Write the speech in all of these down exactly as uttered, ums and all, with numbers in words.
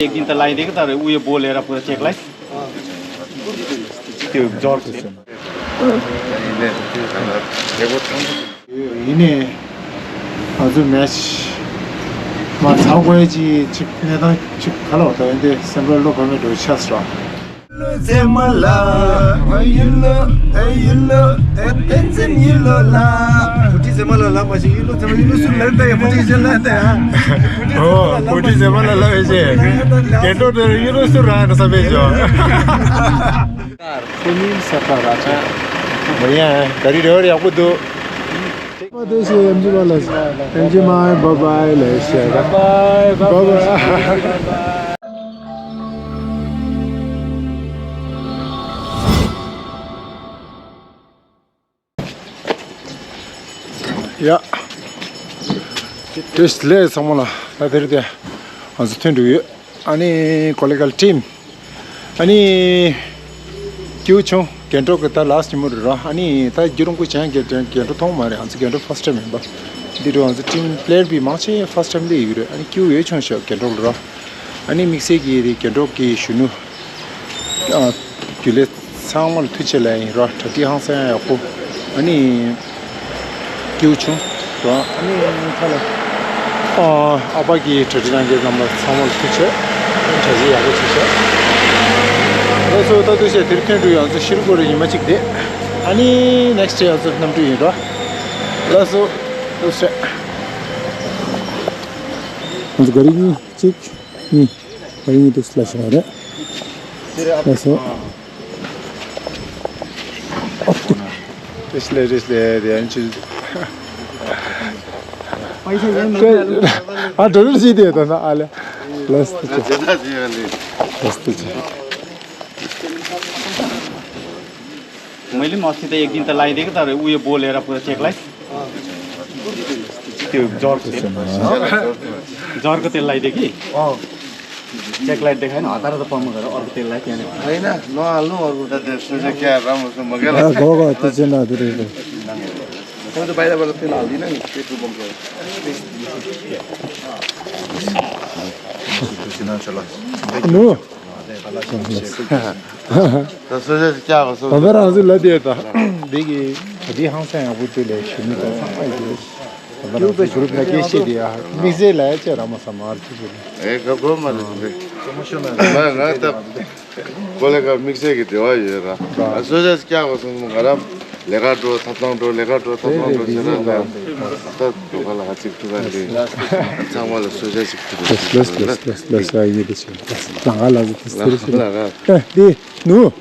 एक दिन त लगाइदिएको, तर उयो बोलेर पुरा चेकलाई त्यो जर्को थियो। ཡིན་ནས་ང་ཚོ་མེ་ཆི་མ་ཚང་དགོས་ཀྱི་ཅིག་གནས་སྟངས་ཅིག་ག་ལ་བ་ད་ཡིན་ཏེ་སེམས་པ་བློ་ཕམ་མེད་འགྲོ་ཆགས་སོ། ཚེ་མ་ལ་ཡུལ་ལོ་ཨེ་ཡུལ་ལོ་ཨེ་བསྟན་འཛིན་ཡུལ་ལོ་ལ། བུ་ཁྲིད་ཚེ་མ་ལ་ལ་མ་ཞིག་ཡུལ་ལོ་ཚེ་མ་ཡུལ་ལོ་སུ་ལར་ད་ཡ་བུ་ཁྲིད་ཚེ་ལ་ད་ཡ། ཨོ་བུ་ཁྲིད་ཚེ་མ་ལ་ལ་བས་ཤེ། རྒན་གྲོགས་དེར་ཡུལ་ལོ་སུ་ར་ན་ས་བས་ཤོ། ཁོ་གཉིས་ས་ཁ་ར་ཆ། མ་ཡ་ག་རི་རེ་བར་ཡག་པོ་འདུག་མ་དེ་ཞེས་ཨེམ་ཆི་པ་ལ་ཟེར། ཨེམ་ཆི་མ་བཱའི་བཱའི་ལ་ཞེས་ར། བཱའི་བཱའི། ཡ། བཀྲ་ཤིས་བདེ་ལེགས་ཚང་མ་ལ། ད་དེ་རིང་དེ་ང་ཚོ་ཐོན་འགྲོ་གི་ཡོད། ཨ་ནི་ཀོ་ལི་གལ་ཊིམ། ཨ་ནི་སྐྱིད་པོ་བྱུང་། རྒན་གྲོགས་ཀྱི་ད་ལཱ་སི་ཊི་ཉིན་མོ་རེད་ར། ཨ་ནི་ད་རྒྱུན་རིང་པོ་བྱས་རྒན་རྒན་གྲོགས་མཐོང་མ་རེད། ང་ཚོ་རྒན་གྲོགས་ཕར་སི་ཊི་ཊེམ་ཡིན་པ། འདི་འགྲོ་ང་ཚོ་ཊིམ་པི་ལེ་ཡར་བི་མང་ཆེ་ཕར་སི་ཊི་ཊེམ་སླེབས་ཡོད་རེད། ཨ་ནི་སྐྱིད་པོ་ཡོད་བྱུང་ཤག་རྒན་གྲོགས་ལ་ར། ཨ་ནི་དམིགས་བསལ་གྱིས་རྒན་གྲོགས་ཀྱི་གཞོན་ནུ། ཨ། རྒྱུན་ལས་ཚང་མ་ལ་ཐུགས་རྗེ་ཆེ་ལབ་ཡིན་ར། གྲ་སྒྲིག་ཧང་སང་ཡག་པོ། ཨ་ནི་སྐྱིད་པོ་བྱུང་ར། ཨ་ནི་ཁ་ལ་ཨ་ཨ་ཕ་གི་གྲ་སྒྲིག་གནང་མཁན་རྣམ་པ་ཚང་མ་ལ་ཐུགས་རྗེ་ཆེ། གྲ་སྒྲིག་ཡག་པོ་བྱས་ཤག་ལགས་སོ། ད་དུས་ཆེ་དེར་ཐོན་འགྲོ་ཡང་ཚོ་ཤི་རུ་གོ་རུ་ཉི་མ་གཅིག་བསྡད། ཨ་ནི་ནེག་སི་ཊེ་ཡང་ཚོ་གནམ་གྲུ་ཡིན་ར། ལགས་སོ། ཐུགས་རྗེ་ཆེ། ང་ཚོ་ག་རེ་གཉིས་གཅིག་གཉིས། ཨ་ཡིན་དུ་སླ་ཞིག་རེད། ལགས་སོ། རེས་ལེ་རེས་ལེ་རེ་ཨན་ཅི། ཨ་འགྲོ་རེས་ཞིག་དེ་ད་ན་ཨ་ལེ། ལགས་སོ། ལགས་སོ། मैले अस्ति त एक दिन त लगाइदिएको, तर उयो बोलेर पुरा चेकलाई त्यो जर्को तेल, जर्को तेल लगाइदियो कि। चेकलाई देखाएन, हतार त पम्प गरेर अर्को तेल लगायो त्यहाँनिर। होइन, नहाल्नु अर्को। त त्यो सोझै क्या राम्रोसँग क्या? ए, गो, गो, त्यो चाहिँ नदुरेको। म त बाहिरबाट तेल हाल्दिनँ नि, पेट्रोल पम्पको। नु। ད་སོ་ཇ་ཅིག་བཀྱག་པ་སོ། ད་ལྟ་རང་ཚོ་ལ་དེ་ད། འདི་གི་ད་དེ་ཧང་སང་ཡག་པོ་དེ་ལས་ཞུ་མི་ད་ཚང་མ་ཡོད། ད་ལྟ་རང་ཚོ་གུ་རུབ་ལ་སྐད་བཤད་དེ་ཡ་དམིགས་བསལ་ལ་ཡ་ཅེ་ར་མ་ས་མ་ར་ཚུ་ཚུ་ལ། ཨེ་ག་གོ་མ་རེད་དེ། ང་ང་ད་ཀོ་ལེ་ག་དམིགས་བསལ་གྱི་འབྲེལ་བ་ཡོད་ར། ད་སོ་ཇ་ཅིག་བཀྱག་པ་སོང་ང་ར་ལས་ཀ་འགྲོ་ཐབ་ཚང་འགྲོ་ལས་ཀ་འགྲོ་ཐབ་ཚང་འགྲོ་ཟེར་ར་ལ། ད་དུ་ག་ལ་ཧ་ཅིག་ཐུག་ག་ལེ། ཚང་མ་ལ་སོ་ཇ་ཅིག་ཐུག་ག་ལེ། ལེས་ལེས་ལེས་ལེས་ཨ་ཡེ་དེ་ཆེ་ལ་ང་ལ་ཟེར་ལ་ལ་ལ། ཨེ་དེ། ནུ།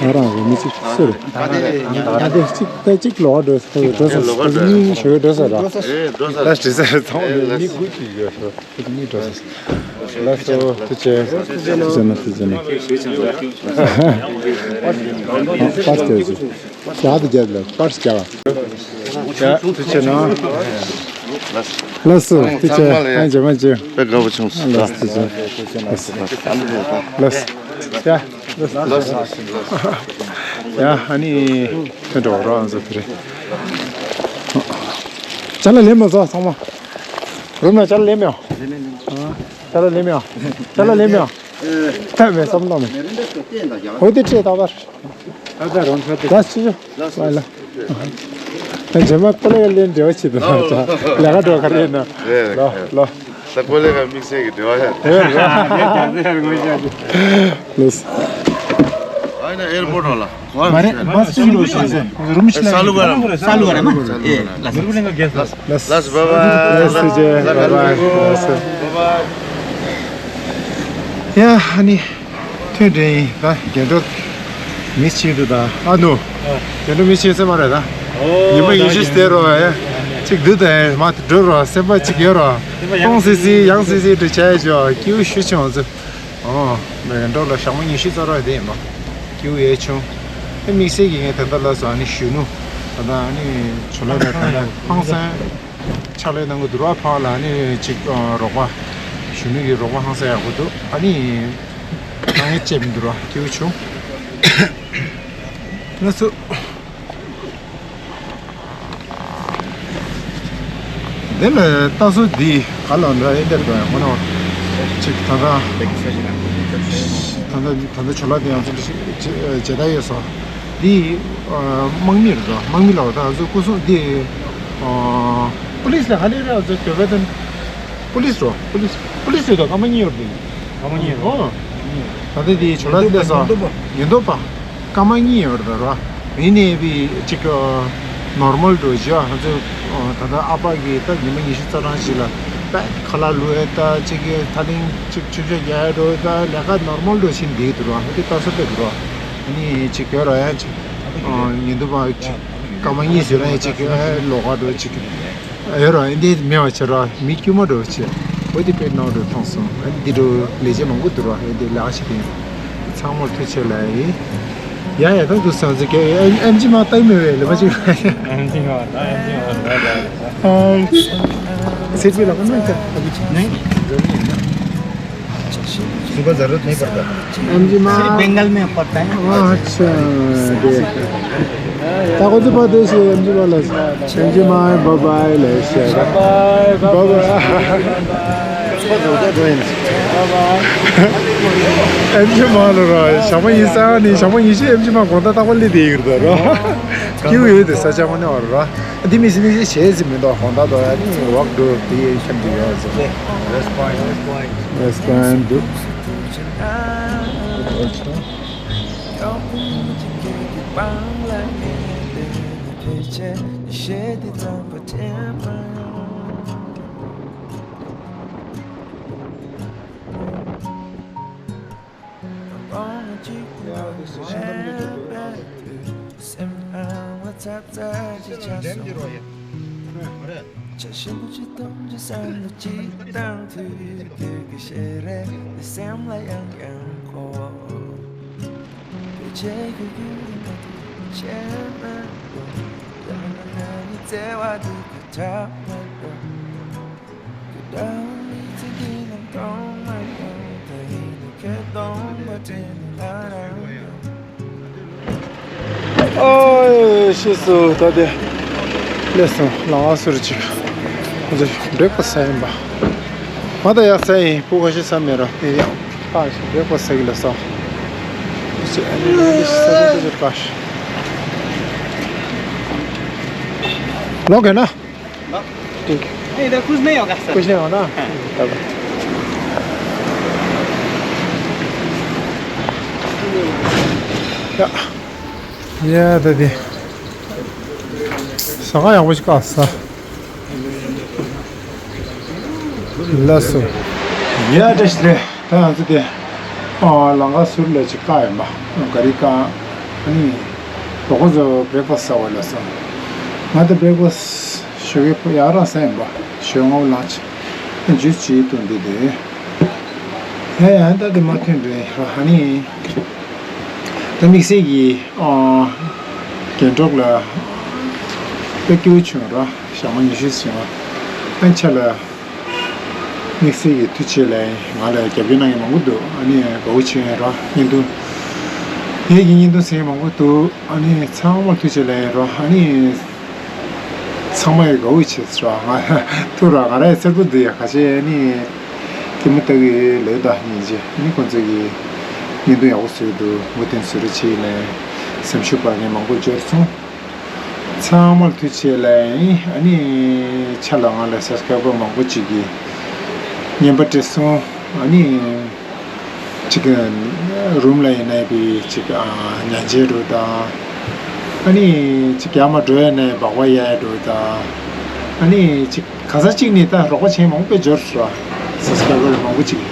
ང་རང་རེ་མི་གཅིག་ཟེར། ད་དེ་གཅིག་ད་གཅིག་ལོག་འགྲོ་ཟེར་འགྲོ་ཟེར་ལོག་འགྲོ་ཟེར་གཉིས་ཞོལ་འགྲོ་ཟེར་ར། ལ་ཞི་ཟེར་ཚང་མ་གཉིས་དགུ་གཅིག་ཡོད་ཤོག་གཉིས་འགྲོ་ཟེར། ལགས་སོ། ཐུགས་རྗེ་ཆེ། ཐུགས་རྗེ་གནང་། ཐུགས་རྗེ་གནང་། པར་རྒྱབ་ལ་པར་རྒྱབ། ཡ་ཐུགས་རྗེ་གནང་། ལགས་སོ། ཐུགས་རྗེ་ཆེ། ཨ་ཇེ་མ་ཇེ། དཔེ་དགའ་པོ་བྱུང་སོང་། ལགས་ཐུགས་རྗེ་ཆེ། ལགས་ཡ། ལགས་ཡ་ཨ་ནི་ཐོན་འགྲོ་རོགས་ཨང་ཟེར་དེ་རེད། ཅ་ལག་ལེན་མ་ཟོ་ཚང་མ། རུམ་ན་ཅ་ལག་ལེན་མེད། ཅ་ལག་ལེན་མེད། ཅ་ལག་ལེན་མེད། ཐབས་མེད་བསམ་བློ་མེད། འོ་དེ་ཁྲིད་ད་པར། ད་ད་རུང་ཁྲོད་དེ། ད་ཅི་ཞུ། ལ་ལ། ད་རྗེས་མ་ཀོ་ལེ་ག་ལེན་འབྲེལ་བ་བྱེད་དུ་ལ་ལ་ཀ་འགྲོ་ག་རེ་ཡིན་ན། ལ་ལ། ད་ཀོ་ལེ་ག་དམིགས་བསལ་གྱི་འབྲེལ་བ་ཡ། ལུས། ཨ་ཡིན་ན་ཨེར་པོར་ལ། མ་རེད། བ་སུ་ལོ་ཞིག་རུམ་ཞིག་ལ། ས་ལུ་ག་ར། ས་ལུ་ག་ར་ན། ཨེ་ལ་ས། ལགས་སོ། བཱའི་བཱའི། ལགས་སོ། ཇེ་བཱའི་བཱའི། ལགས་སོ། ཡ་ཨ་ནི། ཐོན་འདྲེ་ཡིན་ད་རྒན་གྲོགས་མི་ཆེ་འདུག་ད་ཨ་ནུ། རྒན་གྲོགས་མི་ཆེ་ས་མ་རེད་ད། ཉི་མ་ཉི་ཤུ་སྟེར་རོགས་ཨེ། གཅིག་བསྡུ་དང་མ་འགྲོ་རོགས་སེམས་པ་གཅིག་ཡོད་རོགས། གཏོང་སི་སི་ཡང་སི་སི་འདྲ་བྱས་ཅོ་སྐྱིད་པོ་ཞུ་ཆེ་ང་ཚོ། ཨོ། མེ་འགྲོ་ལ་ཞག་མ་ཉི་ཤུ་རྩ་རོགས་དེ་ཡིན་པ། སྐྱིད་པོ་ཡོད་ཆུང་། ཨེ་དམིགས་བསལ་གྱི་ངས་ད་ལྟ་ལ་སོ་ཨ་ནི་གཞོན་ནུ། ད་ལྟ་ཨ་ནི་ཇོ་ལགས་ལ་ད་ལྟ་ཧང་སང་། ཕྱག་ལས་གནང་གི་འདུག་ར་ཕར་ལ་ཨ་ནི་གཅིག་རོགས་པ། གཞོན་ནུ་གི་རོགས་པ་ཧང་སང་ཡག་པོ་འདུག་ཨ་ནི། ང་ངས་བཅད་མི་འདུག་ར་སྐྱིད་པོ་བྱུང་། ང་ཚོ། དེ་ལ་ལྟ་སྲོལ་འདི་ག་ལ་འདྲ་ཨེ་འདྲ་འདུག་ཡང་ཁོ་ན་ཅིག་ད་ལྟ་ད་ལྟ་ད་ལྟ་ཇོ་ལགས་དེ་ཡང་ཚུལ་ཅེ་ད་ཡོད་སོ། འདི་དམག་མི་རེད་དོ། དམག་མི་ལ་ད་ང་ཚོ་སྐུ་སྲུང་འདི་པུ་ལིས་ལ་ག་ནས་རེད། ང་ཚོ་དོ་བའི་དོན་པུ་ལིས་རོ། པུ་ལིས་པུ་ལིས་ཡོད་དོ། སྐར་མ་གཉིས་ཡོད་དེ། སྐར་མ་གཉིས་ཡོད། ཨོ། ད་ལྟ་དེ་ཇོ་ལགས་ལས་སོ། ཉེན་རྟོག་པ། སྐར་མ་གཉིས་ཡོད་རེད་རོ། མི་ནས་བི་ཅིག་ནོར་མལ་འགྲོ་བཞི་ང་ཚོ་ད་ལྟ་ཨ་ཕ་གི་ད་ཉི་མ་ཉི་ཤུ་རྩ་གྲངས་ཤིག་ལ་པད་ཁ་ལག་བླུགས་ཡས་ད་ཅིག་གི་ཐ་ལིང་ཅིག་ཆུ་ཤ་རྒྱག་ཡས་འགྲོ་ད་ལས་ཀ་ནོར་མལ་འགྲོ་བཞིན་འདུག་འདུག་རོ། ང་ཚོ་ལྟ་ས་ལྟ་འདུག་རོ། ཨ་ནི་ཅིག་ག་རོ་ཡ་ཅིག་ཉེན་རྟོག་པ་ཅིག་སྐར་མ་གཉིས་ཟེར་ན་ཡ་ཅིག་གི་ལོག་ག་འགྲོ་ཅིག་གི་ཡོད་ར། འདི་མེད་པ་བྱེད་ར། མི་དཀྱུས་མ་འགྲོ་བྱེད། འོ་དེ་དཔེ་ནང་དུ་མཐོང་སོང་། འདི་འགྲོ་ལས་བྱེད་མང་པོ་འདུག་ར། འདི་ལས་ཀ་བྱེད་མཁན་ཚང་མར་ཐུགས་རྗེ་ཆེ་ལབ་ཡིན། ཡ་ཡ་ད་འདུག་སོང་ཚེ་ག་ཨེམ་ཆི་མ་ལྟ་མེད་བས་ལས་མ་བྱེད། ཨེམ་ཆི་མ་ད་ཨེམ་ཆི་མ་ད་ད། ཨ། སེར་པོའི་ལག་པ་མེད་ཀྱང་ཨ་ཁུ་ཆེ། ནི། सुबह जरूरत नहीं पड़ता। एमजी माँ। सिर्फ बंगाल में पड़ता है। अच्छा। ད་ཁོ་ཚོ་ཕར་སྡོད་ཤིག་ཨེམ་ཆི་མ་ལ། ཨེམ་ཆི་མ་བཱའི་བཱའི་ལབ་ཤག་བཱའི་བཱའི། ཨེམ་ཆི་མ་ལ་ར་ཞག་མ་ཡིན་ས་ནི་ཞག་མ་ཡིན་ཤི་ཨེམ་ཆི་མ་དགོང་དག་རྟག་པར་སླེབས་བསྡད་ཡོད་རེད་ད་ར། སྐྱིད་པོ་ཡོད་དེ་ས་ཆ་མ་ནས་བར་ར། འདི་མི་སྲིད་ནི་ཞེས་ཟིན་མི་འདུག་དགོང་དག་དོ་ཡ་ནི་ཝོག་འགྲོ་དེ་ཡེ་ཤམ་དུ་ཡོད་ཟེར། West Point, West Point. West Point འདུག་ཨོ། ཤེས་སོང་ད་དེ། སླེབས་སོང་ལམ་ཁ་ཟུར་ཅིག་ང་ཚོ་བྷི་རེག་ཕ་སི་ཟ་ཡིན་པ། ང་ད་ཡག་ས་ཡིན་སྤུ་ག་ཤེས་ས་མེད་ར་དེ་ཡང་། ཨ་ཤི་བྷི་རེག་ཕ་སི་ཟ་གི་ལ་སོང་། ཨ་ཤི་ཨ་ནི་ལ་ཤི་ས་ས་ས་ས་ལོག་གི་ན། Thank you. नहीं, इधर कुछ नहीं होगा, सर। कुछ नहीं होना? हाँ। तब। ཡ། ཡ་ད་དེ། ཟ་ཁང་ཡག་པོ་ཞིག་བཀག་ས། ལགས་སོ། ཡ་བཀྲ་ཤིས་བདེ་ལེགས། ད་ང་ཚོ་དེ། ཨ་ལམ་ཁ་ཟུར་ལ་ཅིག་བཀག་ཡིན་པ། ག་རི་བཀག་ཨ་ནི། གྲོགས་པོ་ཚོ་བྷི་རེག་ཕ་སི་ཟ་བ་ལ་སོང་། ང་ད་བྷི་རེག་ཕ་སི་ཞོགས་ཀས་ཡག་རང་ཟ་ཡིན་པ། ཞོགས་སྔ་པོ་ལངས་ཅིག་ཇུས་ཅིག་བཏུང་བསྡད་དེ། ཡ་ཡ་ད་དེ་མ་ཐོན་རེད་ཨ་ནི། ད་དམིགས་བསལ་གྱི་ཨ་རྒན་གྲོགས་ལ་དཔེ་སྐྱིད་པོ་བྱུང་ར། ཞག་མ་ཉི་ཤུ་ཕྱིན་པ། ཨ་ཆ་ལ་དམིགས་བསལ་གྱི་ཐུགས་རྗེ་ཆེ་ལབ་ཡིན། ང་ལ་རྒྱབ་སྐྱོར་གནང་མཁན་མང་པོ་འདུག་ཨ་ནི་དགའ་པོ་བྱས་ཡིན་ར། བརྙན་ཐུང་། ངེད་ཀྱི་བརྙན་ཐུང་གཟིགས་མཁན་མང་པོ་འདུག་ཨ་ནི་ཚང་མར་ཐུགས་རྗེ་ཆེ་ལབ་ཡིན་ར། ཨ་ནི། ཚང་མ་ཡི་དགའ་པོ་བྱེད་ཟེར་བ་ང་ཐུག་ར། ང་རའི་སེར་པོ་འདི་ཡ་ཁ་ཤས་ནི་སྐྱེས་མ་ལྟ་གི་ལོས་ད་ཉིན་རྗེས་ནི་ཁོང་ཚོ་གི་བརྙན་ཐུང་ཡག་པོ་བཟོས་འདུག་མུ་མཐུད་བཟོ་རོགས་བྱེད་ལབ་སེམས་ཤུགས་སྤར་མཁན་མང་པོ་འབྱོར་སོང་། ཚང་མར་ཐུགས་རྗེ་ཆེ་ལབ་ཡིན། ཨ་ནི་ཆ་ལ་ང་ལ་སབ་སི་ཀ་རའི་བར་མང་པོ་ཅིག་གིས་རྔན་པ་སྤྲད་སོང་། ཨ་ནི། ཅིག་རུམ་ལ་ཡིན་ན་བི་ཅིག་ཉལ་ཆས་འགྲོ་དང་། ཨ་ནི་ཅིག་རྒྱ་མ་འགྲོ་ཡ་ནས་སྦག་སྦག་གཡར་འགྲོ་དང་། ཨ་ནི་ཅིག་གང་ཟག་ཅིག་ནས་ད་རོགས་པ་བྱེད་མང་པོ་འབྱོར་སོང་། སབ་སི་ཀ་རའི་བར་མང་པོ་ཅིག་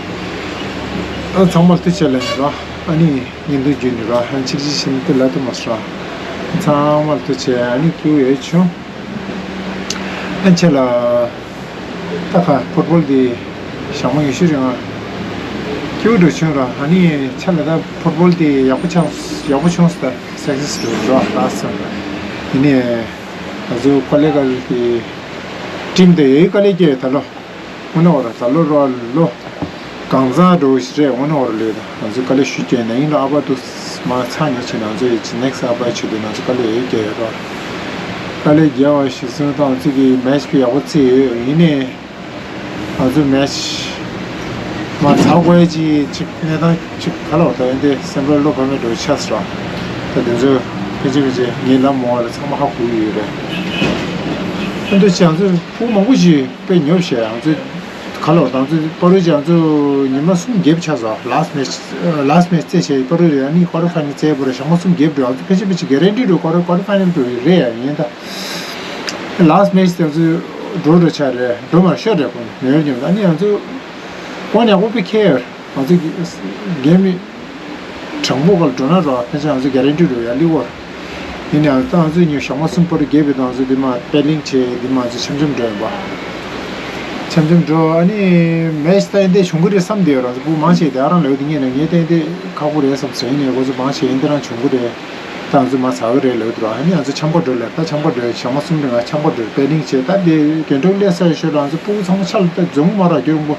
ཨ་ཚང་མར་ཐུགས་རྗེ་ཆེ་ལབ་ཡིན་ར། ཨ་ནི་བརྙན་ཐུང་བརྒྱུད་ནས་ར་ཧན་ཅིག་ཅིག་བྱེད་ནས་དེ་ལ་དུ་མ་སོང་ར། ཚང་མར་ཐུགས་རྗེ་ཆེ། ཨ་ནི་སྐྱིད་པོ་ཡོད་བྱུང་། ཨ་ཁྱེད་ལ་ད་ག་ཕུཊ་བོལ་འདི་ཞག་མ་ཉི་ཤུ་རིང་ང་སྐྱིད་པོ་འགྲོ་བྱུང་ར། ཨ་ནི་ཁྱེད་ལ་ད་ཕུཊ་བོལ་འདི་ཡག་པོ་ཆགས་ཡག་པོ་བྱུང་སོང་། ད་སག་སེ་སི་འགྲོ་འགྲོ་ལགས་སོ། ཡིན་ནའི་ང་ཚོ་ཀོ་ལེ་གལ་གྱི་ཊིམ་དེ་ཡོད་ཀ་ལེ་སྐྱེས་ད་ལོ། དངོས་གནས་འོ་ར་ད་ལོ་རོ་ལོ་གང་ཟག་འགྲོ་ཞིག་རེད། དངོས་གནས་འོ་ར་ལོས་ད་ང་ཚོ་དཀའ་ལས་ཞུ་སྐྱོན་ན་ཡིན་ལ། ཨ་པ་དུ་མ་ཚ་ཉེ་ཆེ་ན་ང་ཚོ་ཡི་ནེག་སི་ཨ་པ་ཆེ་དུ་ང་ཚོ་དཀའ་ལས་ཡོད་རྒྱ་ཡོད་རོ། དཀའ་ལས་རྒྱ་བ་ཞིག་སོང་ད་ང་ཚོ་གི་མེ་ཆི་གི་ཡག་པོ་རྩིས་ཡོད། ཡིན་ནའི་ང་ཚོ་མེ་ཆི་མ་ཚ་དགོས་ཅི་ཅིག་གནས་སྟངས་ཅིག་ག་ལ་བ་ད་ཡིན་ཏེ་སེམས་པ་བློ་ཕམ་མེད་འགྲོ་ཆགས་སོ། ད་དེ་ཚོ་ཕལ་ཆེར་ཕལ་ཆེར་ངའི་ལམ་མོ་བ་ལ་ཚང་མ་ཧ་གོ་གི་ཡོད་རེད། ཨ་འདུ་ཅི་ང་ཚོ་ཕྲུ་གུ་མང་པོ་ཞིག་དཔེ་ཉོབ་བྱས། ང་ཚོ་ག་ལ་བ་ད་ང་ཚོ་པ་རུ་ཅི་ང་ཚོ་ཉི་མ་གསུམ་བརྒྱབ་ཆགས་སོ། ལཱ་སི་མེ་ཆི་ལཱ་སི་མེ་ཆི་རྩེ་བྱས་པ་རུ་རེད། ཨ་ནི་ཀོ་ཊར་ཕའི་ནལ་རྩེ་བོ་རེད། ཞག་མ་གསུམ་བརྒྱབ་འགྲོ། ང་ཚོ་ཕལ་ཆེར་ཕལ་ཆེར་གྷ་རན་ཊི་འགྲོ། ཀོ་ཊར་ཀོ་ཊར་ཕའི་ནལ་འགྲོ་ཡི་རེད་ཡ། ཡིན་ད་ལཱ་སི་མེ་ཆི་དེ་ང་ཚོ་འགྲོ་འགྲོ་ཆགས་རེད། འགྲོ་མར་ཤོར་རེད། ཁོང་མེད་ཉོབ། ཨ་ནི་ང་ཚོ་ཁོང་ཡག་པོ་དཔེ་ཁེལ་ཡོད། ང་ཚོ་གི་རྒན་མི་དྲང་པོ་ག་ལ་འགྲོ་ན་རོ་ཕལ་ཆེར་ང་ཚོ་གྷ་རན་ཊི་འགྲོ་ཡ་ལི་བོར། ཡིན་ནའང་ད་ང་ཚོ་ཉིན་ཞག་མ་གསུམ་པོ་རུ་བརྒྱབ་པའི་ད་ང་ཚོ་འདི་མ་པེ་ལིང་བྱས། འདི་མ་ང་ཚོ་འཆམ་འཆམ་འགྲོ་ཡིན་པ། འཆམ་འཆམ་འགྲོ། ཨ་ནི་མེ་ཆི་ད་ཨེ་འདྲ་བྱུང་གི་རེད་བསམ་བསྡད་ཡོད། ང་ཚོ་ཕྲུ་གུ་མང་ཆེ་དེ་ཨ་རང་ལེའུ་འདི་ངས་ནས་ངས་ད་ཨེ་འདྲ་ཁག་པོ་རེད་བསམ་ཟེར། ཡིན་ནའི་ཁོ་ཚོ་མང་ཆེ་ཨེ་འདྲ་རང་བྱུང་གི་རེད། ད་ང་ཚོ་མ་ཚར་གི་རེད་ལེའུ་འདི་རོ། ཨ་ནི་ང་ཚོ་འཆམ་པོ་འགྲོ་ལེ། ད་འཆམ་པོ་འགྲོ་ཞག་མ་གསུམ་རིང་ང་འཆམ་པོ་འགྲོ་པེ་ལིང་བྱས། ད་དེ་རྒན་གྲོགས་སླེབས་ས་ཡོད་ཤོད་ལ་ང་ཚོ་ཕྲུ་གུ་ཚང་མ་ཆ་ལ་ད་འཛོམས་མ་རག་རྒྱུ་རིང་པོ།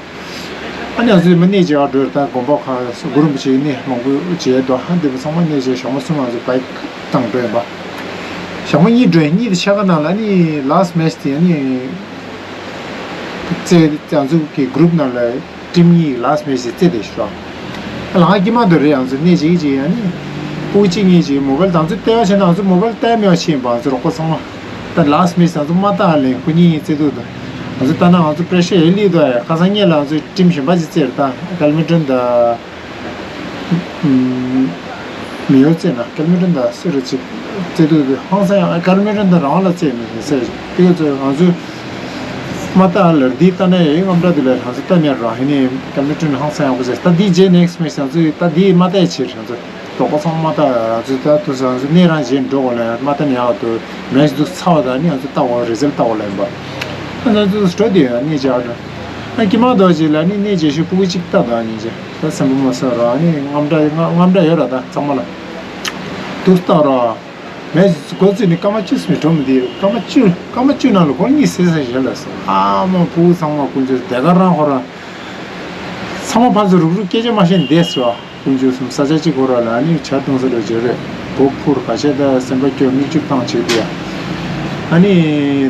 ཨ་ནི་ང་ཚོས་མི་གནས་བྱེད་ཡག་འགྲོ་ད་དགོན་པ་ཁག་གུ་རུ་རིན་པོ་ཆེའི་གནས་མང་པོ་བྱས་འདུག་ཧ་འདི་པོ་ཚང་མ་གནས་བྱས་ཞག་མ་གསུམ་ང་ཚོ་བའིཀ་བཏང་འགྲོ་ཡིན་པ། ཞག་མ་གཉིས་འགྲོ་ཡིན། གཉིས་དེ་ཆ་ག་ནང་ལ་ཨ་ནི་ལཱ་སི་མེ་ཆི་དེ་ཨ་ནི་རྩེ་ང་ཚོ་གི་གུ་རུབ་ནང་ལ་ཊིམ་གཉིས་ལཱ་སི་མེ་ཆི་རྩེ་བསྡད་ཤག་ལ་ཧ་ཀྱི་མ་འདུག་རེད། ང་ཚོ་གནས་གཅིག་གཅིག་ཨ་ནི་ཕྲུ་གུ་གཅིག་གཉིས་གཅིག་མོ་བལ་ད་ང་ཚོ་ལྟེ་བ་བྱས་ན་ང་ཚོ་མོ་བལ་ལྟ་མེད་པ་ཤེས་ཡིན་པ། ང་ཚོ་རོགས་པ་ཚང་མ་ད་ལཱ་སི་མེ་ཆི་ང་ཚོ་མ་ལྟ་ལེ་ཁོ་གཉིས་རྩེ་འདུག་ད་ང་ཚོ་ལྟ་ན་ང་ཚོ་པྲེ་ཤར་ཡོད་ལི་འདུག་ཨ་ཁ་སང་ཉིན་ལ་ང་ཚོ་ཊིམ་གཞན་པ་ཅིག་རྩེ་རེད། ད་ཀལ་མི་ཊོན་ད། མི་ཡོད་རྩེ་ན་ཀལ་མི་ཊོན་དང་སུ་རེ་ཅིག་རྩེ་དུས་དུས་ཧང་སང་ཡང་ཀལ་མི་ཊོན་དང་རང་ལ་རྩེ་མི་ཟེར་ཏེ་ཚོས་ང་ཚོས་མ་ལྟ་ལར་འདི་ལྟ་ན་ཡའི་རྔམ་དྲག་དུ་ལས་རང་ཚོ་ལྟ་མེད་རང་ཧེ་ནས་ཀལ་མི་ཊོན་ཧང་སང་ཡང་པོ་ཟེར། ད་འདི་རྗེས་ནེག་སི་མེ་ཆི་ང་ཚོས་ད་འདི་མ་ལྟ་ཡ་ཕྱིར་ང་ཚོ་དོགས་པ་ཚང་མ་ལྟ་ང་ཚོས་ད་དུས་ང་ཚོ་གནས་རང་རྗེས་འགྲོ་གོ་ལ་མ་ལྟ་ནས་ཡག་ཏུ་མེ་ཆི་འདུག་ཚ་བ་དང་ནི་ང་ཚོ་ལྟ་གོ་རི་ཛལ་ལྟ་གོ་ལ་ཡིན་པ། ང་ཚོ་འགྲོ་དུས་ནས་བྱ་བ་ཨ་ཀྱི་མ་རྡོ་རྗེ་ལ་ནི་གནས་རྗེས་ཤུལ་ཕྲུ་གུ་གཅིག་ལྟ་དང་ཉིན་བྱེད། ད་སེམས་པ་མ་སོན་ར་ནི་རྔམ་དྲག་རྔམ་དྲག་ཡོད་ར། ད་ཚང་མ་ལ་དུ་ལྟ་ར། མེ་སྒོ་ཚུད་ནི་སྐར་མ་བཅུ་སུ་མི་གྲོམ་འདི་སྐར་མ་བཅུ་སྐར་མ་བཅུ་ནང་ལ་སྒོར་གཉིས་ཟེར་ས་ཞེ་ལ་སོང་། ཨ་མ་ཕྲུ་གུ་ཚང་མ་ཀུན་སྤྱོད་དེ་ག་རང་ཧོ་ར། ཚང་མ་ཕར་ཚུར་རུག་རུག་སྐད་ཆ་མ་བཤད་འདས་སོ། དཀོན་མཆོག་གསུམ་ས་ཆ་གཅིག་ཁོ་ར་ལ་ནི་ཇ་བཏུང་ས་འགྲོ་བྱེད་རེད། སྒོ་ཕུར་ཁ་ཤས་དང་སེམས་པ་སྐྱོ་མིག་ཆུ་བཏང་བྱེད་དེ་ཡ། ཨ་ནི་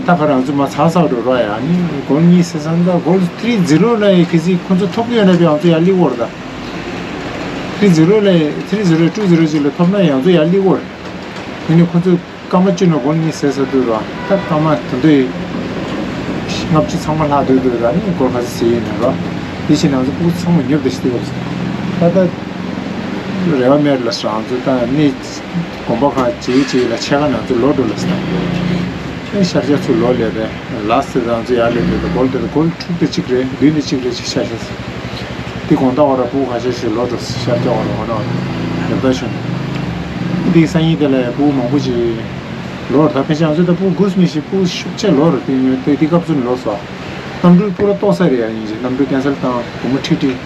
ད་ག་རང་ཚོ་མ་ཚ་ཚ་འགྲོ་ར་ཡ། ཨ་ནི་སྒོར་གཉིས་ཟེར་ས་འདྲ་སྒོར་ཐི་རི་ཛི་རོ་ལ་ཡི་ཁི་སི་ཁོ་ཚོ་ཐོབ་ཡོད་ན་པའི་ང་ཚོ་ཡ་ལི་བོར་ད། ཐི་རི་ཛི་རོ་ལ་ཐི་རི་ཛི་རོ་ཊུ་ཛི་རོ་ཅིག་ལ་ཐོབ་ན་ཡང་ཚོ་ཡ་ལི་བོར། ཨ་ནི་ཁོ་ཚོ། སྐར་མ་བཅུ་ནང་སྒོར་གཉིས་ཟེར་ས་དུས་ར། ད་སྐར་མ་དེ་འདྲའི་ལྔ་བཅུ་ཚང་མ་ལྷག་སྡོད་དུས་ར་ནི་སྒོར་ཁ་ཤས་ཟེར་ཡིན་ན་ར། དེ་བཞིན་ང་ཚོ་ཕྲུ་གུ་ཚང་མ་ཉོབ་བསྡད་ཤི་དེ་བབས་སོང་། ད་ལྟ་རེ་བ་མེད་ལ་སོང་། ང་ཚོ་ད་གནས་དགོན་པ་ཁག་གཅིག་གཅིག་ལ་ཆ་ག་ང་ཚོ་ལོག་འགྲོ་ལ་སོང་། ཨེ་ཤར་རྒྱག་ཚུར་ལོག་ལས་པས་ལ་སི་ང་ཚོ་ཡར་ལོག་འདོད་ད་སྒོར་འདོད་ད་སྒོར་དྲུག་དང་གཅིག་རེད། བདུན་དང་གཅིག་རེད་ཅིག་ཤ་ཤ་ཟེར། དེ་དགོང་དག་བར་ཕྲུ་གུ་ཁ་ཤས་ཤིག་ལོག་འགྲོ་ཤར་རྒྱག་བར་འོ་ན་ཉོབ་ད་ཆུང་། དེ་སང་ཉིན་དེ་ལ་ཕྲུ་གུ་མང་པོ་ཅིག་ལོར་ད་ཕན་ཆད་ང་ཚོ་ད་ཕྲུ་གུ་དགུ་མི་ཤེས་ཕྲུ་གུ་ཤུགས་ཆེ་ལོར་དེ་ཉོས་དེ་དེ་སྐབས་སུ་ལོ་སོ། གནམ་གྲུ་ཕུ་ར་ཏོག་ས་རེད་ཡ། ཡིན་ཅིག་གནམ་གྲུ་ཀན་སལ་བཏང་སྒོར་མོ་ཁྲི་ཁྲི་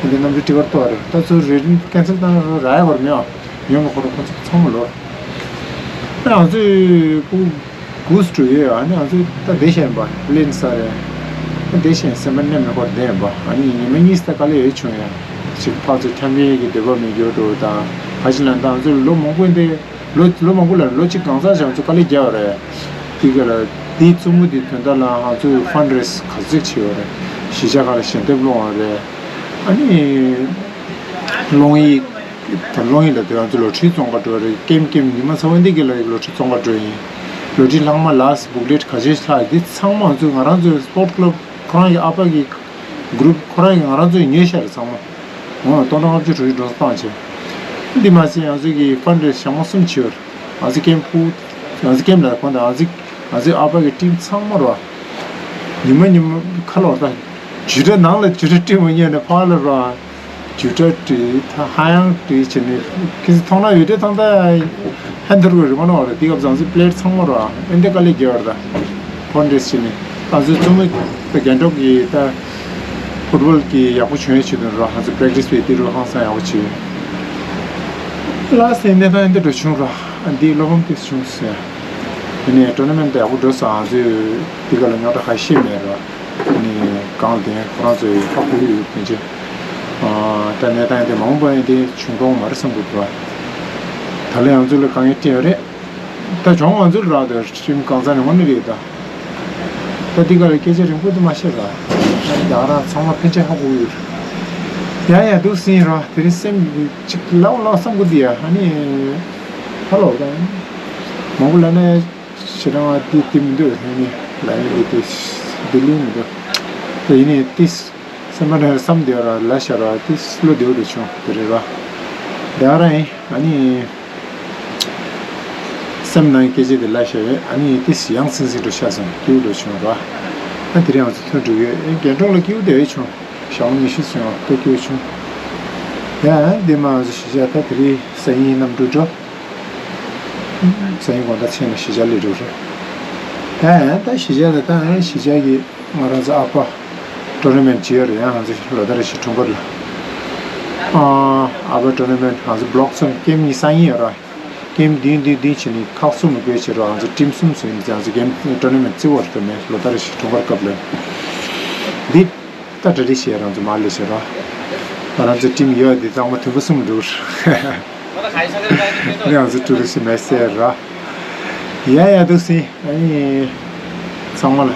འདི་གནམ་གྲུ་ཊི་ཀེཊ་ཏོག་རེད། ད་ཚུར་རེ་རིང་ཀན་སལ་བཏང་ར་ར་ཡ་བར་མེད་ཨ། ཉོ་མི་ཁོ་ར་ཁོ་ཚོ་ཚང་མ་ལོར། ང་ཚོས་ཕྲུ་གུ་དགུ་སུ་ཡོད་ཨ་ནི་ང་ཚོས་ད་བསྡད་ཤེས་ཡིན་པ་ལེན་ས་རེད། ད་བསྡད་ཤེས་སེམས་པ་གནས་མི་ཁོ་བསྡད་ཡིན་པ་ཨ་ནི་ཉི་མ་གཉིས་ད་དཀའ་ལས་ཡོད་བྱུང་ཡ། ཅིག་ཕར་ཚུར་འཁྱམ་པའི་གི་འདོད་པ་མི་འགྱུར་འགྲོ་དང་ཕ་ཆི་ལ་ད་ང་ཚོས་ལོ་མང་པོ་འདི། ལོ་ལོ་མང་པོ་ལ་ལོ་གཅིག་གང་ཟག་ཅང་ཚོ་དཀའ་ལས་རྒྱག་རེད། དེ་ག་ལ་དེའི་རྩུབ་མོ་དེ་དོན་དག་ལ་ང་ཚོས་ཕན་རེས་ག་ཚོད་བྱས་ཡོད་རེད། གཞིས་ཆགས་ཁག་ལ་ཞལ་འདེབས་སློང་བ་རེད། ཨ་ནི་གློག་བརྙན་དང་གློག་བརྙན་ལ་དེ་ང་ཚོ་ལོ་ཁྲིའི་བཙོང་ག་འགྲོ་རེད། ཀེམ་ཀེམ་ཉི་མ་ཚ་བ་འདི་ག་ལ་ལོ་ཁྲི་བཙོང་ག་འགྲོ་ཡིན། ལོ་ཁྲི་ལྷག་མ་ལ་སི་བུག་ལེཊ་ག་ཚོད་ལྷག་འདི་ཚང་མ་ང་ཚོས་ང་རང་ཚོའི་སྤོར་ཊི་ཀླབ་ཁོ་རང་གི་ཨ་ཕ་གི་གུ་རུབ་ཁོ་རང་གི་ང་རང་ཚོས་ཉོས་ཤག་རེད་ཚང་མ། འོ་སྟོང་ཕྲག་ལྔ་བཅུ་དྲུག་ཅུ་འགྲོ་ས་བཏང་བྱས། འདི་མ་ཟད་ང་ཚོ་གི་ཕན་རེས་ཞག་མ་གསུམ་བྱས་ཡོད། ང་ཚོ་ཀེམ་ཕྲུ་གུ་ང་ཚོ་ཀེམ་ལ་གོ་ད་ང་ཚོ་ང་ཚོའི་ཨ་ཕ་གི་ཊིམ་ཚང་མ་རོ། ཉི་མ་ཉི་མ་ཁ་ལོ་ད་ཇུ་ཏྲ་ནང་ལ་ཇུ་ཏྲ་སྤྲད་མ་ཉན་ནས་ཕར་ལ་རོ། ཇུ་ཏྲ་སྤྲད་ད་ཧ་ཡང་སྤྲད་བྱས་ནས་ཁྱེད་ཚོ་མཐོང་ན་ཡོད་དེ་མཐོང་ད། ཧན་ཐུར་གི་རི་མོ་ནོ་ར་དེ་སྐབས་ང་ཚོའི་པི་ལེ་ཡར་ཚང་མ་ར་ཨེ་འདི་དཀའ་ལས་རྒྱག་ར་ད་ཕོན་རེས་བྱས་ནས་ང་ཚོའི་བཙུན་མོ་ད་རྒན་གྲོགས་ཀྱི་ད་ཕུཊ་བོལ་གྱི་ཡག་པོ་བྱུང་ཡས་ཆེད་དུ་ར་ང་ཚོ་པེ་རེག་ཊི་སི་བྱས་དེ་རུ་ཧང་སང་ཡག་པོ་བྱས། ལ་སེ་གནས་སྟངས་ཨེ་འདི་འགྲོ་བྱུང་ར་ཨ་འདི་བློ་ཕམ་ཏིས་བྱུང་ཟེར། དེ་ནས་ཊོར་ན་མེན་ཊི་ད་ཡག་པོ་འགྲོ་སོང་། ང་ཚོས་དེ་ག་ལ་རྙོག་དྲ་ག་ཤེས་མེད་ར། ནི་གང་དེ་ཁོ་རང་ཚོའི་ཧ་གོ་གི་ཡོད་ཕན་ཆད། ད་གནས་སྟངས་དེ་མང་པོ་ཡིན་དེ་བྱུང་གཏོང་མ་རེད་བསམ་གི་འདུག་བ། ད་ལན་ང་ཚོ་ལ་དཀའ་ངལ་འཕྲད་ཡོད་རེད། ད་གྱོང་ང་ཚོ་ལ་རག་དེ་ཁྲིམས་གང་ཚང་ནས་དངོས་གནས་རེད་ད། ད་འདི་ག་ལ་སྐད་ཆ་རིང་པོ་དུ་མ་བཤད་ར། ད་རང་ཚང་མ་ཕན་ཆད་ཧ་གོ་གི་ཡོད་རེད། ཡ་ཡ་འདུག་སེ་ཡིན་ར་དེ་རིང་སེམས་ཅིག་ལའོ་ལའོ་བསམ་གི་འདུག་ཡ་ཨ་ནི། ཧ་ལོ་ད། མང་པོ་ལ་ནས། ཞེ་དྲག་དེ་དེ་མི་འདུག་ཨ་ནི་ལ་ཡིན་དེ་དེ་ལྡི་ལི་མི་འདུག་དེ་ཡིན་ནས་དེ་སེམས་པ་ནས་བསམ་བདེ་བ་ར་ལ་ཤར་བ་དེ་བློ་བདེ་བོ་དུ་བྱུང་དེ་རེད་བ། དེ་ག་རང་ཡིན་ཨ་ནི། སེམས་ནང་སྐད་ཆ་དེ་ལ་ཤར་བས་ཨ་ནི་དེ་ཡང་སིང་སིང་དུ་ཤར་སོང་སྐྱིད་པོ་དུ་བྱུང་ར། ཨ་དེ་རིང་ང་ཚོ་ཐོན་འགྲོ་གི་ཨེ་རྒན་གྲོགས་ལ་སྐྱིད་པོ་དེ་བས་བྱུང་། ཞག་མ་ཉི་ཤུ་སོང་ཡང་དཔེ་སྐྱིད་པོ་བྱུང་། ཡ་དེ་མ་ང་ཚོ་གཞིས་ཆགས་ད་དེ་རིང་སང་ཉིན་གནམ་གྲུ་འགྲོ། སང་ཉིན་དགོང་དག་མཚན་ལ་གཞིས་ཆགས་སླེབས་འགྲོ་རེད། ད་ད་གཞིས་ཆགས་ལ་ད་གཞིས་ཆགས་ཀྱི་ང་རང་ཚོ་ཨ་ཕ་ཊོར་ན་མེན་ཊི་བྱེད་ཡོད་རེད། ཡང་ང་ཚོ་ལོ་ལྟར་རེ་བཞིན་འཁྲུངས་སྐར་ལ་ཨ་ཕ་ཊོར་ན་མེན་ཊི་ང་ཚོ་བྷི་ལོག་གསུམ་ཀེམ་གཉིས་སང་ཉིན་ཡོད་ར། ཀེམ་བདུན་བདུན་བདུན་བྱས་ནས་ཁག་གསུམ་ལ་བགོས་བྱས་ར། ང་ཚོ་ཊིམ་གསུམ་བཟོས་ནས་ང་ཚོ་ཀེམ་ཊོར་ན་མེན་ཊི་རྩེ་བར་ཐོན་ནས་ལོ་ལྟར་རེ་བཞིན་འཁྲུངས་སྐར་སྐབས་ལ་འདི། ད་གྲ་སྒྲིག་བྱས་རང་ཚོ་མར་སླེབས་བྱས་རོགས། ང་རང་ཚོའི་ཊིམ་ཡོད་དེ་ཚང་མ་དུམ་བུ་གསུམ་འགྲོ་གི་རེད། ང་ཚོ་ཀྲུའུ་རི་སི་མེད་ཟེར་ར། ཡ་ཡ་འདུག་སེ་ཨ་ནི། ཚང་མ་ལ།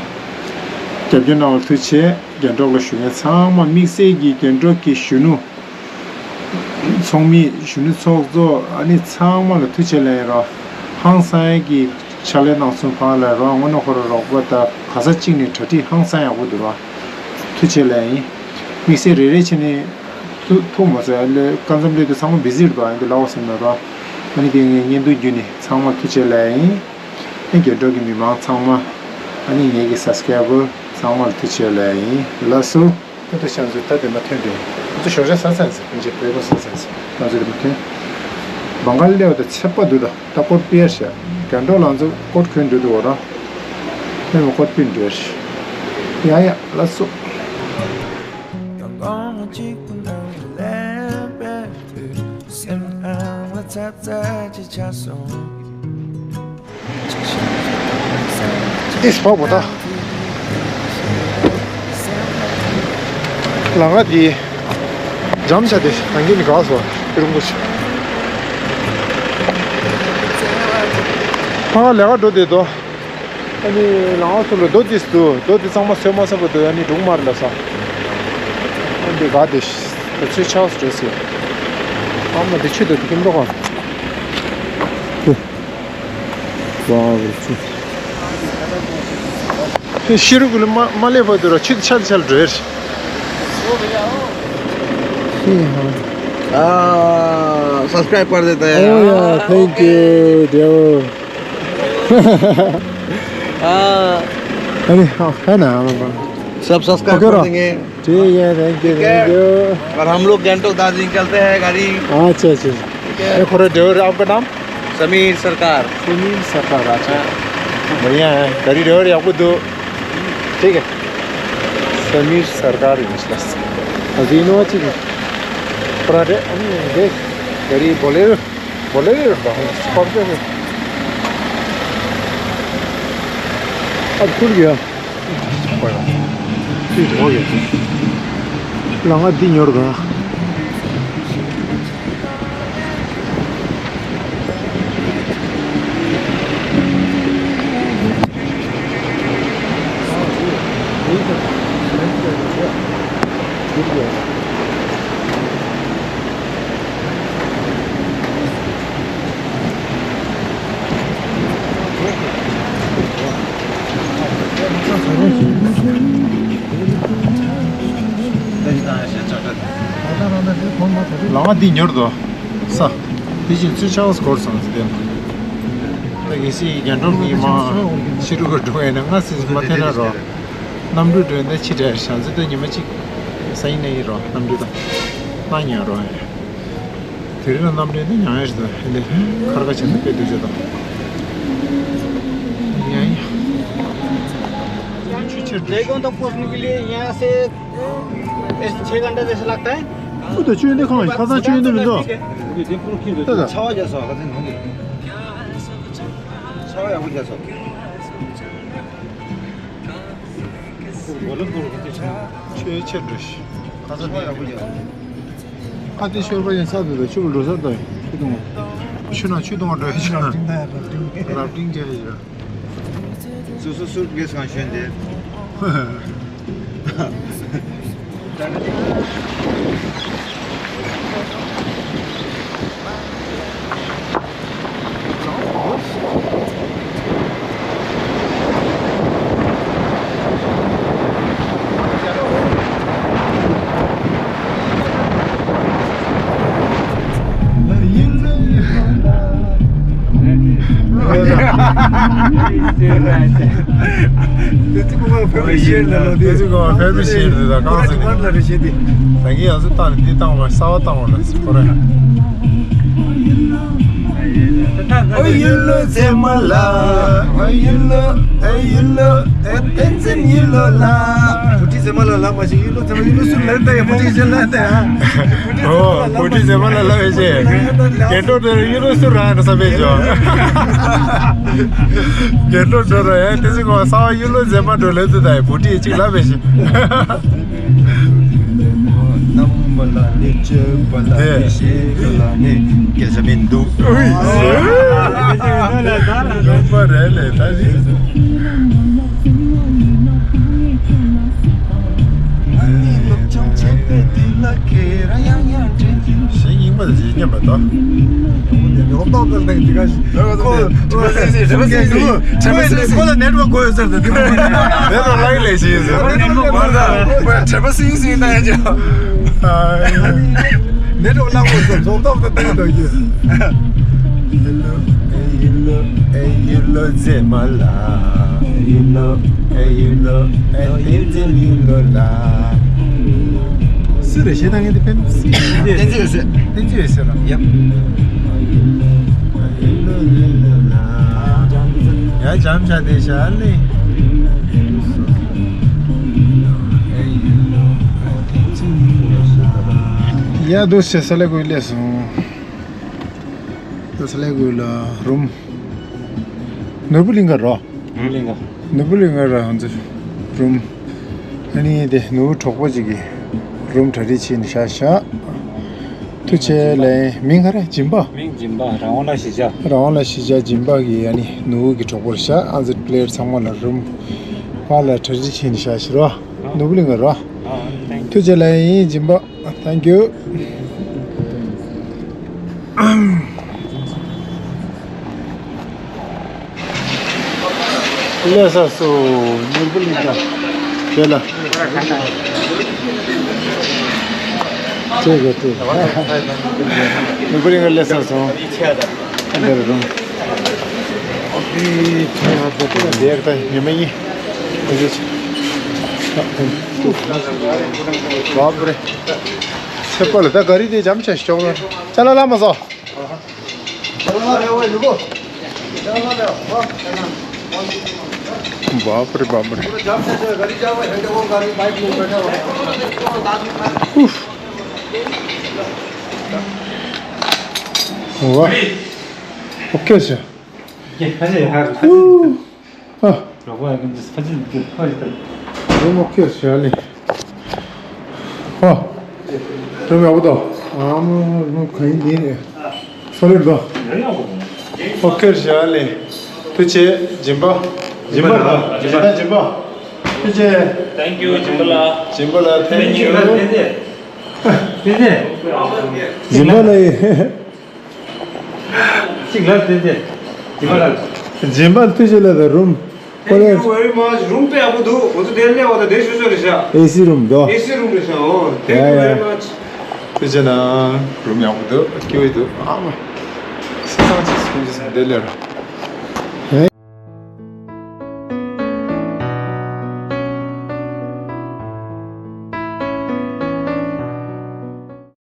རྒྱབ་སྐྱོར་གནང་བར་ཐུགས་རྗེ་ཆེ། རྒན་གྲོགས་ལ་ཞུ་མཁན་ཚང་མ་དམིགས་བསལ་གྱི་རྒན་གྲོགས་ཀྱི་གཞོན་ནུ། ཚོགས་མི་གཞོན་ནུ་ཚོགས་གཙོ་ཨ་ནི་ཚང་མ་ལ་ཐུགས་རྗེ་ཆེ་ལན་རོགས། ཧང་སང་གི་ཕྱག་ལས་གནང་སོང་ཕང་ལ་རོགས་དངོས་གནས་ཁོ་ར་རོགས་པ་དང་ག་ས་གཅིག་ནས་གྲ་སྒྲིག་ཧང་སང་ཡག་པོ་འདུག་རོགས། ཐུགས་རྗེ་ཆེ་ལན་ཡིན། དམིགས་བསལ་རེ་རེ་བྱས་ནས་ཐུག་ཐུག་མ་སོང་ཨ་ལེ་སྐབས་མཚམས་ལས་དུ་ཚང་མ་བི་ཟི་རེད་པ་ཨ་འདི་ལའོ་སེམས་ན་རོགས། ཨ་ནི་དེ་ངས་བརྙན་ཐུང་བརྒྱུད་ནས་ཚང་མ་ཐུགས་རྗེ་ཆེ་ལན་ཡིན། ཨ་རྒན་གྲོགས་ཀྱི་མི་མང་ཚང་མ་ཨ་ནི་ངེད་ཀྱི་སབ་སི་ཀ་རའི་བར་ཚང་མ་ལ་ཐུགས་རྗེ་ཆེ་ལན་ཡིན་ལགས་སོ། ད་ལྟ་ཤང་ཚོས་ད་དེ་མ་ཐོན་ཏེ། ང་ཚོ་ཞོགས་ཇ་ཟ་ཚར་ཟེར། ཕན་ཆད་བོད་པ་ཟ་ཚར་ཟེར། ང་ཚོ་དེ་མ་ཐོན། བང་ག་ལ་སླེབས་ད་ཚད་པ་འདུག་ད་ད་ཀོཊ་པི་ཡར་ཤ། རྒན་གྲོགས་ལང་ཚོ་ཀོཊ་གོན་འདུག་འདུག་འོ་ར། ལྷན་མ་ཀོཊ་པི་འདུག་ཡ་ཡ་ལ་སོ། སེམས་ཨང་ལ་ཚ་ཚ་ཅིག་ཆགས་སོང་། ཏིས་ཕོག་པ་ད། ལ་ང་དེ། འཇམ་ཆ་དེ་ད་གིན་དགའ་སོ་ཏི་རུང་གོ་ཆ། ཕ་ལས་ཀ་འགྲོ་བསྡད་དོ། ཨ་ནི་ལ་ང་ཚོ་ལ་རྡོ་ཏིས་འདུག་རྡོ་དེ་ཚང་མ་སོས་མ་སོས་པ་འདུག་ཨ་ནི་འབྲུག་མར་ལ་ས། ཨ་འདི་དགའ་དེ་ད་ཚོད་ཆགས་སུ་འགྲོ་སྲིད། ཨ་མ་དེ་ཆུ་དེ་དེ་ཀིམ་འགྲོ་ག་ཤི་རུ་ཀུ་ལི་མ་མ་ལེ་བ་དུ་ར་ཆུ་ཆལ་ཆལ་འགྲོ་ཡར། हाँ, सब्सक्राइब कर देते हैं। Oh yeah, thank you, देव। हाँ। अरे, हाँ, है ना, हम अपन। सब सब्सक्राइब कर देंगे। ठीक है, thank you, thank you। और हम लोग गैंगटोक दार्जिलिंग चलते हैं गाड़ी। अच्छा, अच्छा। ठीक है। ये खोरे देव, आपका नाम? समीर सरकार। समीर सरकार, अच्छा। हाँ। बढ़िया है, गाड़ी देव, आपको दो। ठीक है। समीर सरकार, इनोवा। अजी, इनोवा चाहिए। खोरे दे, हम दे, गाड़ी बोलेरो। बोलेरो, स्कॉर्पियो है। अब खुल गया। ལ་ང་འདི་ཉོ་རོགས། ལ་ང་འདི་ཉོ་རོགས། ས། དེ་བཞིན་ཚུར་ཆགས་སྐོར་སོང་ཟེར་ཏེ། ད་གལ་སྲིད་རྒྱ་འབྲོག་གི་མ་ཕྱི་རུ་ག་འགྲོ་ཡིན་ན་ང་སྲིད་མ་ཐེན་ན་རོགས། གནམ་གྲུ་འགྲོ་ཡིན་ན་ཕྱི་དྲན་ཞང་ཚེ་ད་ཉི་མ་གཅིག་ས་ཡིན་ན་ཡིན་རོགས། གནམ་གྲུ་ད་ན་ཉོ་རོགས། ཡུལ་ལ་རྣམ་འདྲེན་ནི་མྱང་ཡ་ཞིག་དང་ཨེ་འདི་ཁར་ཁ་བྱས་ན་དཔེ་སྡུག་ཅག་དང་། མྱང་ཡ། ཆུ་ཆེར་འདྲེ། ལས་ཀོང་དུ་ཕོ་སུན་གི་ལས་ཡང་སེ། ཨེ་ཆེ་ག་འདྲ་ཟེར་ལག་ཏེ། ཨུ་ད་ཆུ་ཡོན་ཏེ་ཁང་ཁ་སང་ཆུ་ཡོན་ཏེ་མི་འདུག་ད་ད། ཚ་བ་རྒྱག་སོ་ཁ་སང་ནང་གི། ཚ་བ་ཡག་པོ་རྒྱག་སོ། ཆུ་ཆེར་འགྲོ་ཤི། ཁ་སང་ཡག་པོ་རྒྱག་སོ། ཨ་དེ་ཤོར་བ་ཡིན་ས་དེ་དང་ཆུ་བུ་འགྲོ་ས་དང་ཆུ་དུང་། ཆུ་ནང་ཆུ་དུང་འགྲོ་ཡ་ཆུ་ནང་རབ་འབྲིང་དང་རབ་འབྲིང་རྒྱག་ཡ། སོ་སོ་སུར་གེ་སང་ཤོན་དེ། དེ་ཚོ་ཕེབས་རེ་བཤད་ལ་ལོ། དེ་ཚོ་ཕེབས་རེ་བཤད་དེ་ད་གང་ཟེར་ནས། ད་གིན་ཡང་སུ་བཏང་ནས་འདི་བཏང་བ་གསར་བ་བཏང་བ་ལ་ཁོ་ར། ཨོ་ཡུལ་ལོ་མཛེས་མ་ལ། ཨོ་ཡུལ་ལོ། ཨེ་ཡུལ་ལོ། ཨེ་བསྟན་འཛིན་ཡུལ་ལོ་ལ། བུ་ཁྲིད་མཛེས་མ་ལ་ལ་མ་ཞིག་ཡུལ་ལོ་མཛེས་མ། ཡུལ་ལོ་སུ་ལ་ལྟ་ཡ། བུ་ཁྲིད་ཟེར་ལ་ལྟ་ཡ། ཨོ་བུ་ཁྲིད་མཛེས་མ་ལ་ལ་བས་ཤེས། རྒྱལ་གྲོགས་དེར་ཡུལ་ལོ་སུ་ར་ན་ས་བས་ཤོ། རྒྱལ་གྲོགས་འགྲོ་ར་ཡ། དེ་ཚོ་གོ་གསར་བ་ཡུལ་ལོ་མཛེས་མ་འགྲོ་ལེ་དུ་ད་ཡ། བུ་ཁྲིད་ཅིག་ལ་བས་ཤེས། རྣམ་པ་ལ་ནི་སྤྱོད་པ་ལ་ནི་ཤེས་པ་ལ་ནི་སྐད་ཆ་མི་འདུག་ཨུའི། ཡོད་པ་རེད་ལས་ད་རེད། ང་ནི་སློབ་སྦྱོང་བྱས་པའི་དུས་ལ་ཁེ་ར་ཡང་ཡང་དྲན་གྱིན། གཞན་རྙིང་པ་དང་ཇི་སྙམ་པ་དང་། ཁོ་ཁོ་ལ་ནེ་ཊི་ཝརྐ་དགོས་ཡོད་ཟེར་ཏེ་འདི་མོ། ནེ་ཊི་ཝརྐ་ལ་ཡིན་ལས་བྱེད་ཟེར། དྲན་པ་སིང་སིང་གནང་ཡ་ཅིག་ནེ་ཊི་ཝརྐ་ལ་དགོས་ཟེར་རྫོང་ཐོག་ཏུ་བསྟན་འདུག་གི། ཡུལ་ལོ། ཨེ་ཡུལ་ལོ། ཨེ་ཡུལ་ལོ་མཛེས་མ་ལ། ཨེ་ཡུལ་ལོ། ཨེ་ཡུལ་ལོ། ཨེ་བསྟན་འཛིན་ཡུལ་ལོ་ལ། སུ་རེད་ཞེས་ད་ངས་འདི་ཕན་སུ་རེད། བསྟན་འཛིན་ཡོད་ཟེར། བསྟན་འཛིན་ཡོད་ཟེར་ལ། ཡབ། ཡ་འཇམ་ཤ་དེ་ཤ་ལེ། ཡ་དུ་ཤ་ས་ལེ་གུ་ལེ་སོང་། དུ་ས་ལེ་གུ་ལ་རུམ། ནོར་བུ་གླིང་ག་རོ། ནོར་བུ་གླིང་ག། ནོར་བུ་གླིང་ག་ར་ཧོན་ཙི་རུམ། ཨ་ནི་དེ་ནུ་གྲོགས་པོ་ཅིག་གིས་རུམ་གྲ་སྒྲིག་བྱས་ནས་བཞག་བཞག་ཐུགས་རྗེ་ལེ། མིང་ག་རེ། སྦྱིན་པ། མིང་སྦྱིན་པ། རང་དབང་ལ་གཞིས་ཆགས། རང་དབང་ལ་གཞིས་ཆགས་སྦྱིན་པ་གིས་ཨ་ནི་ནུ་གི་གྲོགས་པོར་བཞག་ཨ་ཙི་པི་ལེ་ཡར་ཚང་མ་ལ་རུམ་ཕ་ལ་གྲ་སྒྲིག་བྱས་ནས་བཞག་ཤི་རོ། ནོར་བུ་གླིང་ག་རོ། ཐུགས་རྗེ་ལེ། ཡིན་སྦྱིན་པ། Thank you. སླེབས་ས་སུ་ནོར་བུ་གླིང་ག་དེ་ལ། ཁྲིད་ག་ཁྲིད། ནོར་བུ་གླིང་ག་སླེབས་ས་སོང་། འདིར་རུང་། འདིར་ད་ཉི་མ་གཉིས། བབ་རེད། ཚེ་པ་ལ་ད་ག་རི་དེ་འཇམ་ཆ་ཞིག་ཆོག་ལ། ཅ་ལག་ལ་མ་སོ། बाप रे बाप रे। वाह। ओके छ। हाँ। रोम ओके छ ले। ཨོ། རུམ་ཡག་པོ་འདུག་ཨ་མ་རུམ་ག་ཡིན་འདི་རེད། སོ་ལེ་འདུག་ཨོ་ཁེར་བཞག་ལེ། ཐུགས་རྗེ་སྦྱིན་པ། སྦྱིན་པ་ལ། སྦྱིན་པ་སྦྱིན་པ། ཐུགས་རྗེ། Thank you སྦྱིན་པ་ལ། སྦྱིན་པ་ལ་thank you། སྦྱིན་པ་ལ་ཡིན། གཅིག་ལ་བསྟན་ཏེ། སྦྱིན་པ་ལ། སྦྱིན་པ་ཐུགས་རྗེ་ལ་དང་རུམ། Thank you very much. རུམ་དཔེ་ཡག་པོ་འདུག་ང་ཚོ་དེར་སླེབས་པ་དང་དེ་ཞུ་ཆོག་རེད་ཤག་ཨེ་སི་རུམ་འདུག་ཨེ་སི་རུམ་རེད་ཤག་ཨོ། Thank you very much. ཐུགས་རྗེ་གནང་། རུམ་ཡག་པོ་འདུག་སྐྱིད་པོ་འདུག་ཨ་མ། སི་སང་ཅིག་སྐུ་མཁྱེན་སོང་དེ་སླེབས་ར།